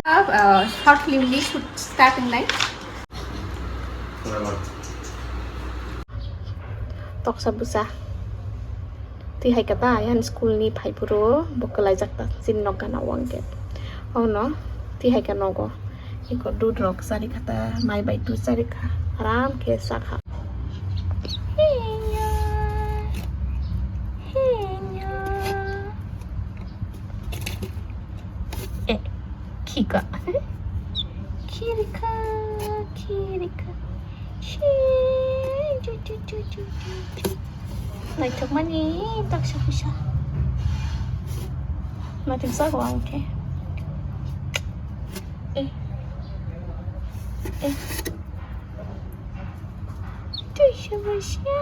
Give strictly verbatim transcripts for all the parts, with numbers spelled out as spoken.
Uh, short film ni shoot start wngnai. Toksa bwsa. Twi hai kata, ayang school ni phai phuru bo kwlaijak ta, chini nok gana o hwnkhe. Oh no, twi hai ka nogo. Eko dudh rok chari kata, mai bai dudh chari kha. Aram khe cha kha. Hiya. Hiya. Eh, khika. Khirika, khirika. Shi, ju, ju, ju. Naithokmani taksa pisa. Naithok jago ang khe. Eh. Eh. Tui se bai sia.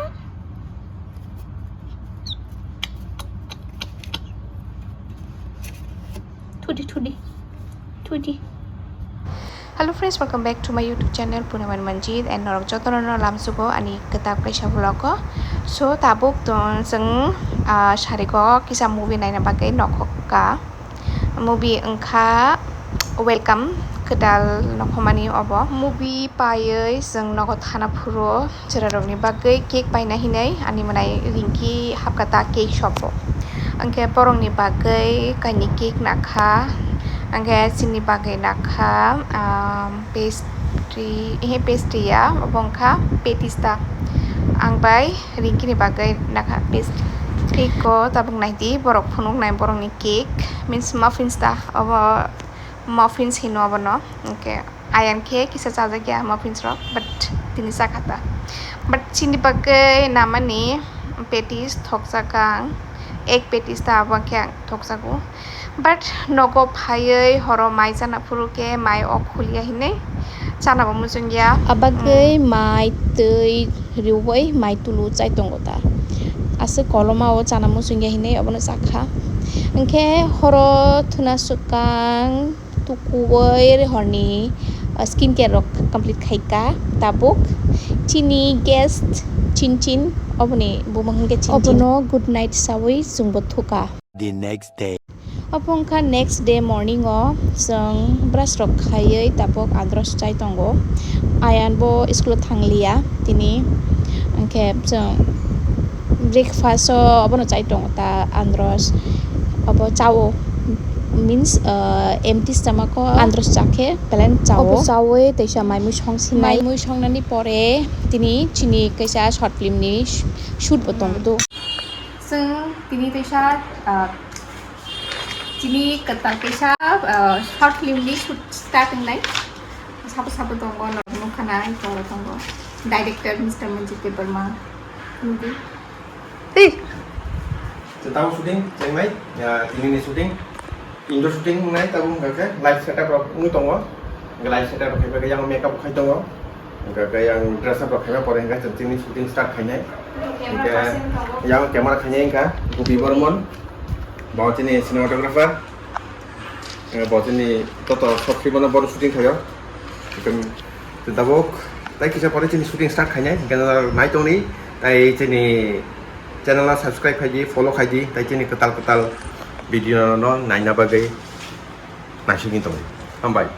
Thudi, thudi. Thudi. Hello friends, welcome back to my YouTube channel Purniman Manjit and norok jotono no lamsugo ani kwtal kaisa vlog o. So tabuk to chwng, ah, sarigo kisa movie naina bagwi nokhok ka. Movie wngkha Welcome, kwtal nokhomani obo. Movie paiwi chwng nogo thana phuru chwrairokni bagwi cake paina hinwi ani mwnai Rinki hapkha ta cake shop o. Hwnkhe borokni bagwi kainwi cake nakha, hwnkhe chini bagwi nakha, ah, pastry, ehe pastry ya, obo wngkha patties ta. Ang bai Rinki ni bagwi nakha pastry. Cake o tabuk naidi, borok phunuknai borokni cake, means muffins ta, obo muffins hino obono. Hwnkhe ayang khe kisa chajakya muffins rok, but tini chakha ta. But chini bagwi namani patties thokjak ang, egg patties ta, abo khe ang thokjago. But nogo phaiwi horo mai chana phuru khe mai o khulia hinwi chana bo muchungya. Abagwi mai twi riui mai tulu chai tongo ta. Aswk koloma o chana muchungya hinwi obono chakha. Hwnkhe horo thuna swkang tukuui horni, uh, skin care rok complete khaika tabuk. Chini guest Chin Chin, oboni bumung hwnkhe Chin Chin. Obono good night saui chwngbo thuka. The next day. Obo wngkha next day morning o chwng brush rok khaiwi tabuk andros chai tongo. Ayan bo school o thangliya tini, hwnkhe chwng breakfast o obono chai tongo ta andros. Obo chao, means, uh, empty stomach o andros chakhe plain chao. Obo chawi teisa mai mui song sinai. Mai mui songnani pore tini chini kaisa short film ni sh-, shoot bo tongo. Chwng tini teisa, ah, chini kwtal kaisa, ah, short film ni shoot start wngnai. Sabo sabo tongo, norok nukha na, eko tongo. Director Mister Manjit Debbarma. Nugwi. Hey. Tabo shooting chengnai, ah, tini ni shooting. Indoor shooting wngnai tabuk hwnkha khe light setup rok wngwi tongo. Hwnkhe light setup rok khaipha khe yang makeup khai tongo. Hwnkha khe yang dress up rok khaima pore hwnkha chwng chini shooting start khainai. Hwnkhe yang camera khainai wngkha Gopi Bormon. Bo chini cinematographer. Hwnkhe bo chini joto short film no bono shooting khaio. Hwnkhe tabuk tai kisa pore chini shooting start khainai. Hwnkhe nai tongni tai chini channel no subscribe khaidi, follow khaidi, tai chini kwtal kwtal video no naina bagwi naisingwi tongo. Hambai.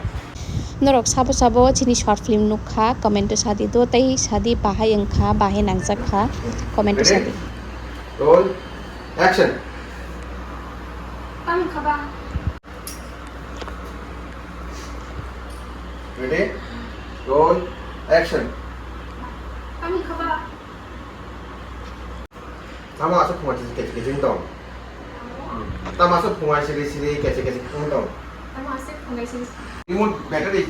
Norok sabo sabo chini short film nukha, comment o sadi do, tei sadi bahai wngkha, bahai nangjak kha, comment o sadi. Roll, action. Tamo kha ba? Ready? Roll, action. Tamo kha ba? Tamo aswk phunga siri kechek kechek wng tong? Tamo aswk phunga siri siri kechek kechek wng tong? Tamo aswk phunga siri siri. Remote battery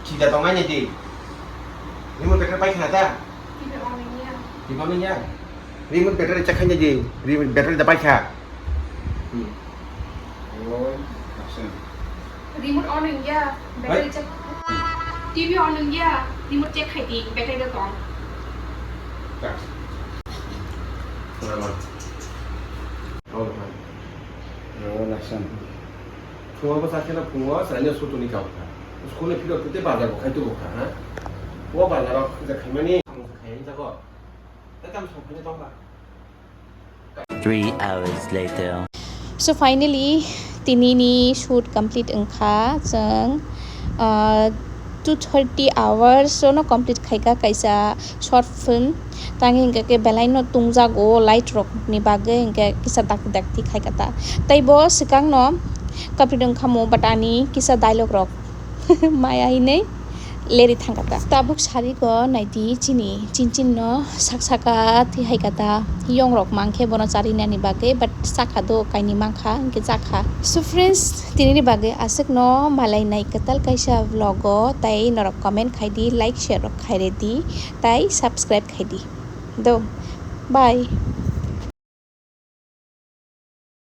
sida tong ani di. Remote battery pai khna ta? Tiba manya. Tiba manya. Remote battery check khaina di. Remote battery da pai kha. Hmm. Roll, action. Remote on wngya, battery check. T V on wngya, remote check khai di, battery da tong. Cut. Cameraman. Roll, action. Phungo bwsa kheno phungo chwraino sutuni kau kha. School ni phiro tete bazar bo khai tubu kha, ha? O bazar o khaimani samung khaiyani jago. Tei tamo song khaina tong kha. Three hours later. So finally, Tinini shoot complete wngkha, chwng, ah, two thirty hours no complete khaika kaisa short film. Tangwi hwnkhe belai no tungjago light rok ni bagwi, hwnkhe kisa dakti dakti khaika ta. Tei bo swkang no complete wngkha mo, but ani kisa dialogue rok maya hinwi leri thangkata. Tabuk sari go naidi chini chinchin no sak saka twi haikata. Yong rok mankhe bono charinani bagwi, but sakha do kaini mankha, hwnkhe chakha. So friends, tinini bagwi aswk no malainai kwtal kaisa vlog o, tai norok comment khaidi, like, share rok khairedi, tai subscribe khaidi. Do, bye.